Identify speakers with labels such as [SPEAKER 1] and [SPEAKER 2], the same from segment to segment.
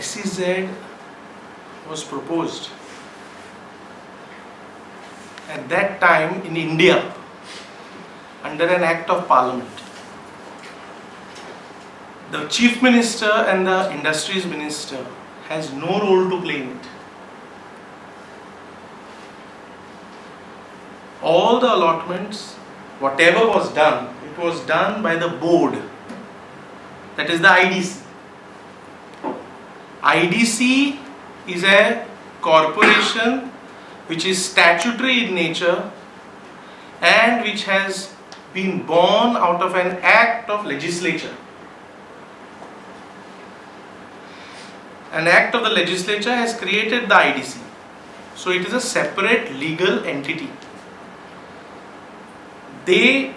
[SPEAKER 1] SEZ was proposed at that time in India under an act of parliament. The Chief Minister and the Industries Minister has no role to play in it. All the allotments, whatever was done, it was done by the board, that is the IDC. IDC is a corporation which is statutory in nature and which has been born out of an act of legislature. An act of the legislature has created the IDC. So it is a separate legal entity. They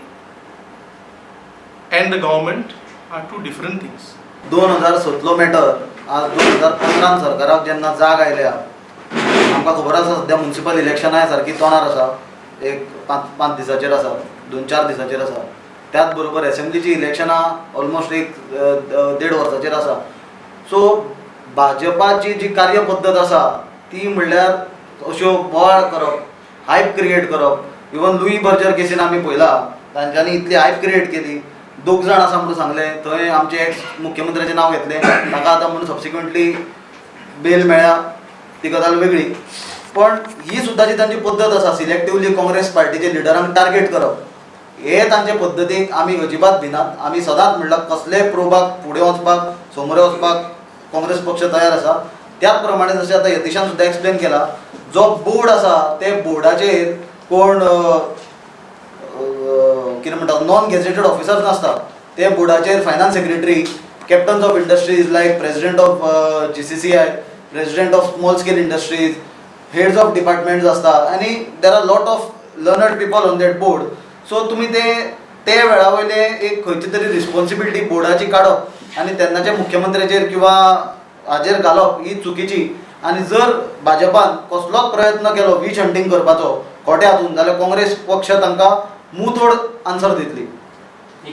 [SPEAKER 1] and the government are two different things.
[SPEAKER 2] 2007लो matter आज 2015 सरकाराक जेन्ना जाग आयल्या, आमकां खबर आसा सद्या municipal इलेक्शनाय सारकी तोंडार आसा, एक 5-5 दिसाचेर आसा, 2-4 दिसाचेर आसा. त्याच बरोबर एसेंब्लीची इलेक्शनां ऑलमोस्ट एक 1.5 वर्साचेर आसा. सो भाजपाची जी कार्यपद्दत आसा ती म्हणल्यार अश्यो बोवाळ करप, हायप क्रिएट करप. इवन लुई बर्जर केसीन आमी पळयला तांच्यांनी इतली हायप क्रिएट केली, 2 जाण आसा म्हणून सांगलें, थंय आमचे एक्स मुख्यमंत्र्याचें नांव घेतलें, ताका आतां म्हणून सबसिक्वंटली बेल मेळ्ळ्या, ती गजाल वेगळी. पण ही सुद्दां जी तांची पद्दत आसा सिलेक्टिवली काँग्रेस पार्टीचे लिडरांक टार्गेट करप, हे तांचे पद्दतीक आमी अजिबात भिनात. आमी सदांच म्हणलां कसलेय प्रोबाक फुडें वचपाक, समोर वचपाक काँग्रेस पक्ष तयार आसा. त्याच प्रमाणे जशें आतां यतीशान सुद्दां एक्सप्लेन केला, जो बोर्ड आसा ते बोर्डाचेर कोण कितें म्हणटा नॉन गॅझेटेड ऑफिसर्स नासता. ते बोर्डाचेर finance secretary, captains of industries like president of GCCI, president of small scale industries, heads of departments आसता आनी there are lot of learned people on that board. So तुमी ते ते वेळा वयले एक खंयची तरी रिस्पॉन्सिबिलिटी बोर्डाची काडप आनी तेन्नाच्या मुख्यमंत्र्याचेर किंवा हाजेर घालप ही चुकीची. आनी जर भाजपान कसलोच प्रयत्न केलो वीच हंटींग करपाचो खोट्या हातून जाल्यार काँग्रेस पक्ष तांकां मुंहतोड आन्सर दितली.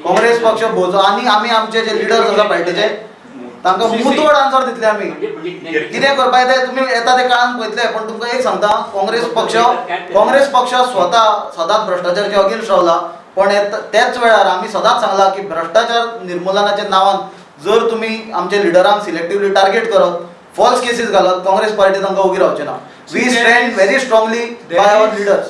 [SPEAKER 2] काँग्रेस पक्ष भोजो आनी आमी आमचे जे लिडर्स आसा पार्टीचे तांकां मुंहतोड आन्सर दितले. आमी कितें करपाक तें तुमी येता ते काळान पळयतले. पण तुमकां एक सांगता, काँग्रेस पक्ष स्वता सदांच भ्रश्टाचाराचे अगेन्स्ट रावला, पण त्याच वेळार आमी सदांच सांगला की भ्रश्टाचार निर्मूलनाच्या नांवान जर तुमी आमचे लिडरांक सिलेक्टिवली टार्गेट करत, फॉल्स केसीस घालत, काँग्रेस पार्टी तांकां उगी रावचे ना. We stand very strongly by our leaders.